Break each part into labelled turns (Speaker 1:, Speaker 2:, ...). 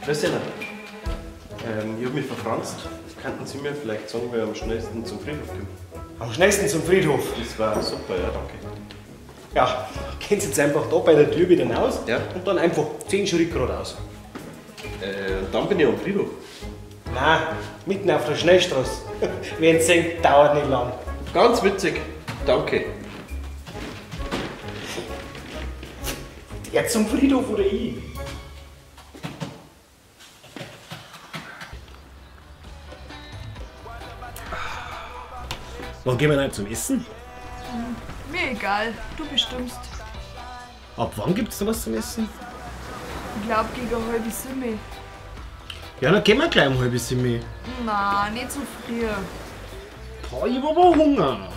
Speaker 1: Grüß dich. Ich hab mich verfranst. Könnten Sie mir vielleicht sagen, wer am schnellsten zum Friedhof kommt?
Speaker 2: Am schnellsten zum Friedhof?
Speaker 1: Das war super, ja, danke.
Speaker 2: Ja, gehen Sie jetzt einfach da bei der Tür wieder raus,
Speaker 1: ja,
Speaker 2: und dann einfach 10 Schritte geradeaus.
Speaker 1: Und dann bin ich am Friedhof?
Speaker 2: Nein, mitten auf der Schnellstraße. Wenn Sie sehen, dauert nicht lang.
Speaker 1: Ganz witzig, danke.
Speaker 2: Der zum Friedhof oder ich?
Speaker 3: Wann gehen wir denn zum Essen?
Speaker 4: Mir egal, du bestimmst.
Speaker 3: Ab wann gibt's denn was zum Essen?
Speaker 4: Ich glaub gegen 6:30.
Speaker 3: Ja, dann gehen wir gleich um 6:30.
Speaker 4: Nein, nicht so früh.
Speaker 3: Boah, ich hab aber Hunger.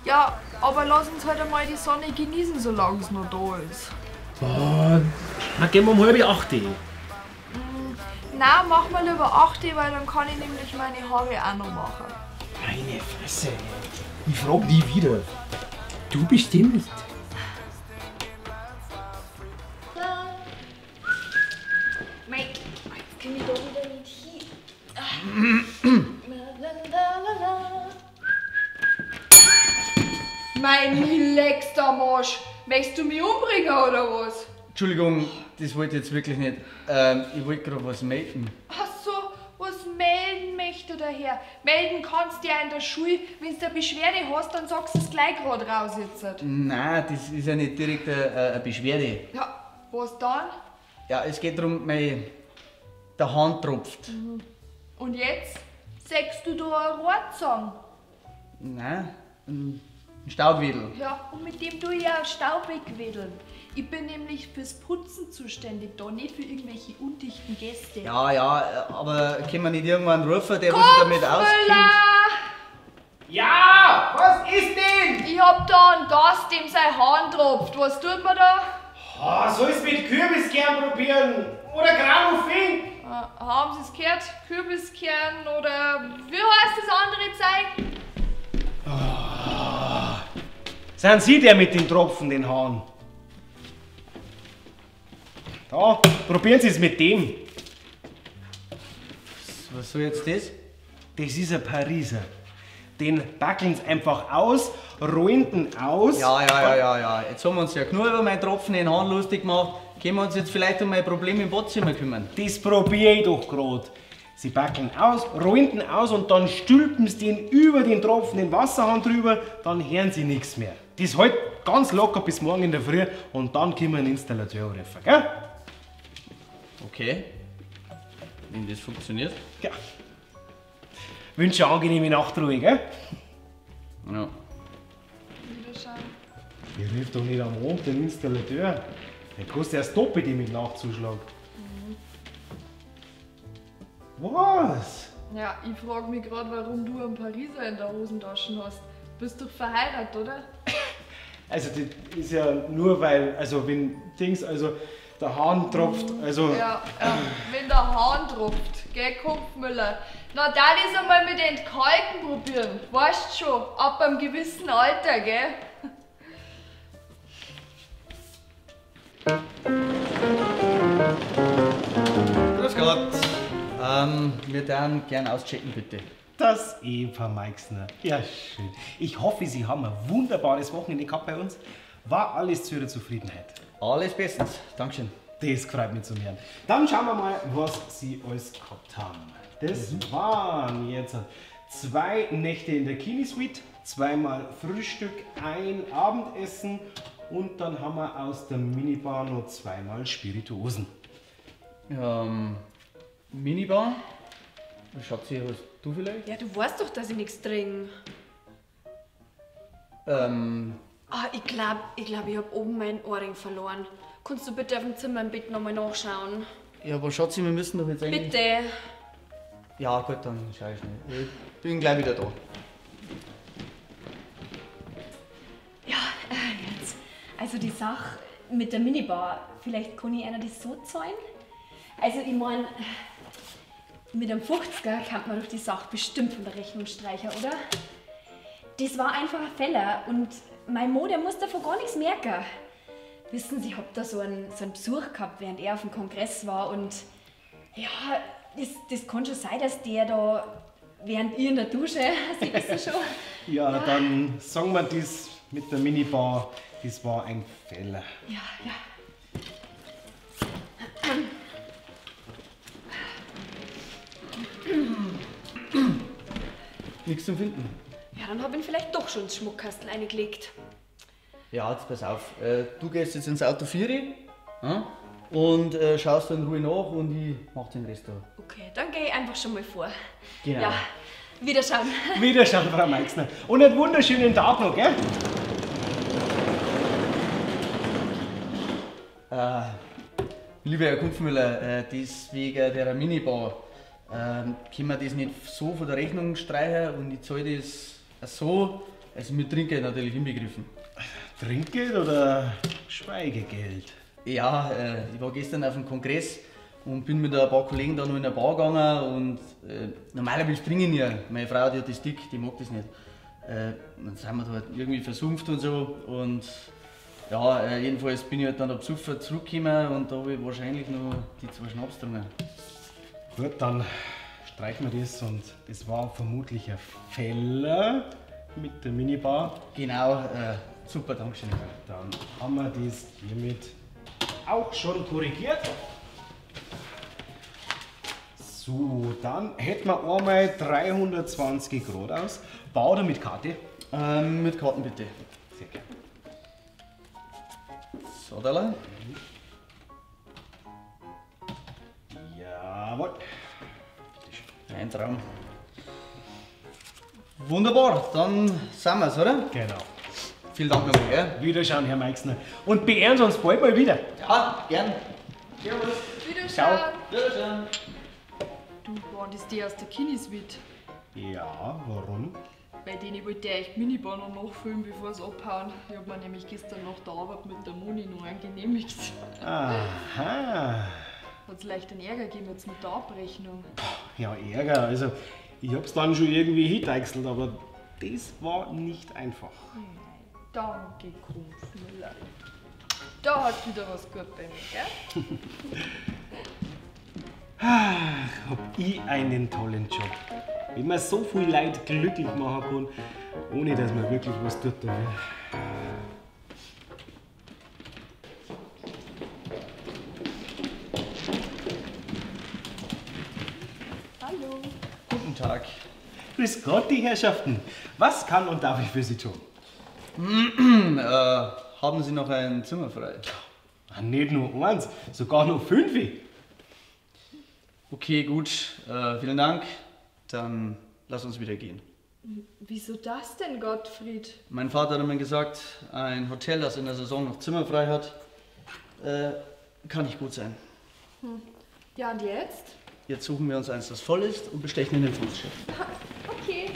Speaker 4: Ja, aber lass uns halt einmal die Sonne genießen, solange es noch da ist.
Speaker 3: Boah, dann gehen wir um 7:30.
Speaker 4: Nein, mach mal lieber 8, weil dann kann ich nämlich meine Haare auch noch machen.
Speaker 3: Meine Fresse, ich frag nie wieder. Du bestimmst.
Speaker 5: Mei, jetzt komm ich da wieder nicht hin.
Speaker 4: Mein leckster Marsch. Möchtest du mich umbringen oder was?
Speaker 6: Entschuldigung, das wollte ich jetzt wirklich nicht. Ich wollte gerade was melden.
Speaker 4: Ach so, was melden möchte der Herr? Melden kannst du ja in der Schule. Wenn du eine Beschwerde hast, dann sagst du es gleich gerade raus jetzt.
Speaker 6: Nein, das ist ja nicht direkt eine Beschwerde.
Speaker 4: Ja, was dann?
Speaker 6: Ja, es geht darum, der Hahn tropft.
Speaker 4: Mhm. Und jetzt? Sägst du da einen Rohrzahn?
Speaker 6: Nein, ein Staubwedel.
Speaker 4: Ja, und mit dem tue ich ja Staub wegwedeln. Ich bin nämlich fürs Putzen zuständig da, nicht für irgendwelche undichten Gäste.
Speaker 6: Ja, ja, aber können wir nicht irgendwann rufen, der sich damit auskennt?
Speaker 2: Ja, was ist denn?
Speaker 4: Ich hab da einen Gast, dem sein Hahn tropft. Was tut man da?
Speaker 2: Oh, soll's mit Kürbiskern probieren oder Granufink.
Speaker 4: Haben Sie's gehört? Kürbiskern oder wie heißt das andere Zeug?
Speaker 2: Oh. Sind Sie der mit den Tropfen, den Hahn? Da, probieren Sie es mit dem.
Speaker 6: Was soll jetzt das?
Speaker 2: Das ist ein Pariser. Den backeln Sie einfach aus, rollen den aus.
Speaker 6: Ja. Jetzt haben wir uns ja genug über meinen Tropfen in den Hahn lustig gemacht. Können wir uns jetzt vielleicht um mein Problem im Badzimmer kümmern?
Speaker 2: Das probiere ich doch gerade. Sie backeln aus, rollen den aus und dann stülpen sie den über den Tropfen den Wasserhahn drüber, dann hören sie nichts mehr. Das hält ganz locker bis morgen in der Früh und dann können wir einen Installateur rufen, gell?
Speaker 6: Okay. Wenn das funktioniert.
Speaker 2: Ja. Wünsche eine angenehme Nachtruhe, gell?
Speaker 6: Ja.
Speaker 4: Wiederschauen.
Speaker 2: Ich rufe doch nicht am Abend den Installateur. Der kostet erst doppelt mit Nachtzuschlag.
Speaker 4: Mhm.
Speaker 2: Was?
Speaker 4: Ja, ich frage mich gerade, warum du einen Pariser in der Hosentasche hast. Bist doch verheiratet, oder?
Speaker 2: Also das ist ja nur weil, also wenn Dings, also der Hahn tropft, also...
Speaker 4: Ja, wenn der Hahn tropft, gell, Kopfmüller. Na, da ist einmal mit Entkalken probieren, weißt schon, ab einem gewissen Alter, gell?
Speaker 6: Grüß Gott. Wir würden gern auschecken, bitte.
Speaker 2: Das Ehepaar Meixner. Ja, schön. Ich hoffe, Sie haben ein wunderbares Wochenende gehabt bei uns. War alles zu Ihrer Zufriedenheit?
Speaker 6: Alles bestens. Dankeschön.
Speaker 2: Das freut mich zu hören. Dann schauen wir mal, was Sie alles gehabt haben. Das waren jetzt 2 Nächte in der Kini Suite, 2-mal Frühstück, ein Abendessen und dann haben wir aus der Minibar noch 2-mal Spirituosen.
Speaker 6: Minibar? Schatzi, hast du vielleicht?
Speaker 5: Ja, du weißt doch, dass ich nichts trinke. Ich glaube, ich hab oben meinen Ohrring verloren. Kannst du bitte auf dem Zimmer im Bett nochmal nachschauen?
Speaker 6: Ja, aber Schatzi, wir müssen doch jetzt eigentlich...
Speaker 5: Bitte!
Speaker 6: Ja, gut, dann schau ich schnell. Ich bin gleich wieder da.
Speaker 5: Ja, jetzt. Also die Sache mit der Minibar, vielleicht kann ich einer das so zahlen? Also ich mein, mit einem 50er kann man doch die Sache bestimmt von der Rechnung streichen, oder? Das war einfach ein Fehler und mein Mo, der muss davon gar nichts merken. Wissen Sie, ich hab da so einen Besuch gehabt, während er auf dem Kongress war und Ja, das kann schon sein, dass der da während ich in der Dusche, Sie wissen schon.
Speaker 2: Ja, dann sagen wir das mit der Minibar, das war ein Fehler.
Speaker 5: Ja, ja.
Speaker 6: Nichts zum Finden.
Speaker 5: Ja, dann hab ich ihn vielleicht doch schon ins Schmuckkastel eingelegt.
Speaker 6: Ja, jetzt pass auf. Du gehst jetzt ins Auto 4 ja, und schaust dann in Ruhe nach und ich mach den Rest da.
Speaker 5: Okay, dann geh ich einfach schon mal vor.
Speaker 6: Genau.
Speaker 5: Ja, Wiederschauen.
Speaker 2: Wiederschauen, Frau Meixner. Und einen wunderschönen Tag noch, gell?
Speaker 6: Lieber Herr Kumpfmüller, deswegen der Minibar, können wir das nicht so von der Rechnung streichen und ich zahle das so, also mit Trinkgeld natürlich inbegriffen.
Speaker 2: Trinkgeld oder Schweigegeld?
Speaker 6: Ja, ich war gestern auf dem Kongress und bin mit ein paar Kollegen da noch in eine Bar gegangen und normalerweise trinke ich nie. Meine Frau, die hat das dick, die mag das nicht. Dann sind wir da halt irgendwie versumpft und so und ja, jedenfalls bin ich halt dann ab Besucher zurückgekommen und da habe ich wahrscheinlich noch die 2 Schnaps getrunken.
Speaker 2: Gut, dann streichen wir das und das war vermutlich ein Fehler mit der Minibar.
Speaker 6: Genau, super, dankeschön.
Speaker 2: Dann haben wir das hiermit auch schon korrigiert. So, dann hätten wir einmal 320 Grad aus. Bar oder mit Karte?
Speaker 6: Mit Karten bitte.
Speaker 2: Sehr gerne.
Speaker 6: So, da.
Speaker 2: Jawohl.
Speaker 6: Ein Traum. Wunderbar, dann sind wir's, oder?
Speaker 2: Genau.
Speaker 6: Vielen Dank nochmal, gell?
Speaker 2: Wiederschauen, Herr Meixner. Und beehren Sie uns bald mal wieder.
Speaker 6: Ja, gern. Servus.
Speaker 4: Wiederschauen.
Speaker 2: Ciao.
Speaker 6: Wiederschauen.
Speaker 4: Du, waren das die aus der Kini-Suite?
Speaker 2: Ja, warum?
Speaker 4: Bei denen wollte ich echt Minibar noch nachfüllen, bevor sie abhauen. Ich hab mir nämlich gestern nach der Arbeit mit der Moni noch einen genehmigt.
Speaker 2: Aha.
Speaker 4: Hat's leicht einen Ärger gegeben jetzt mit der Abrechnung.
Speaker 2: Ja, Ärger. Also, ich hab's dann schon irgendwie hingedeichselt, aber das war nicht einfach.
Speaker 4: Nein, danke, Kumpfmüller. Da hat wieder was gut bei mir, gell?
Speaker 2: Ach, hab ich einen tollen Job. Wenn man so viel Leid glücklich machen kann, ohne dass man wirklich was tut dafür.
Speaker 4: Hallo.
Speaker 6: Guten Tag.
Speaker 2: Grüß Gott, die Herrschaften. Was kann und darf ich für Sie tun?
Speaker 6: Haben Sie noch ein Zimmer frei?
Speaker 2: Ah, nicht nur eins, sogar noch 5.
Speaker 6: Okay, gut. Vielen Dank. Dann lass uns wieder gehen.
Speaker 4: Wieso das denn, Gottfried?
Speaker 6: Mein Vater hat mir gesagt, ein Hotel, das in der Saison noch Zimmer frei hat, kann nicht gut sein.
Speaker 4: Hm. Ja, und jetzt?
Speaker 6: Jetzt suchen wir uns eins, das voll ist und bestechen in den Fußchef.
Speaker 4: Okay.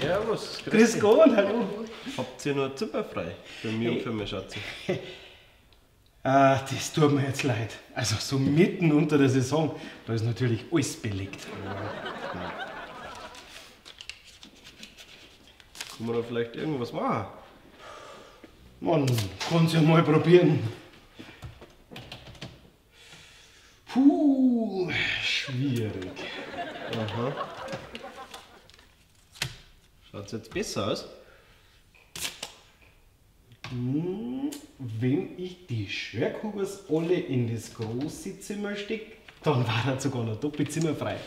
Speaker 1: Servus.
Speaker 2: Grüß Gott, hallo.
Speaker 1: Habt ihr noch ein Zimmer frei? Für mich und für meine Schatzi.
Speaker 2: Das tut mir jetzt leid. Also so mitten unter der Saison, da ist natürlich alles belegt.
Speaker 1: Ja. Kann man da vielleicht irgendwas machen?
Speaker 2: Man kann's ja mal probieren. Puh, schwierig.
Speaker 1: Aha. Schaut's jetzt besser aus?
Speaker 2: Wenn ich die Schwerkubers alle in das große Zimmer stecke, dann war da sogar noch Doppelzimmer frei.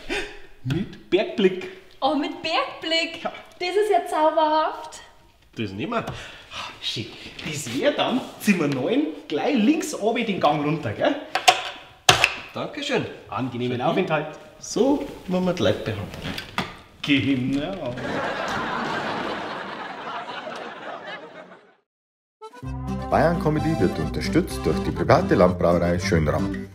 Speaker 2: Mit Bergblick.
Speaker 5: Oh, mit Bergblick?
Speaker 2: Ja.
Speaker 5: Das ist ja zauberhaft.
Speaker 1: Das nehmen wir.
Speaker 2: Schön. Das wäre dann Zimmer 9, gleich links oben den Gang runter, gell?
Speaker 1: Dankeschön.
Speaker 2: Angenehmen Aufenthalt.
Speaker 1: So muss man die Leute behandeln.
Speaker 2: Genau.
Speaker 7: Bayern Comedy wird unterstützt durch die private Landbrauerei Schönram.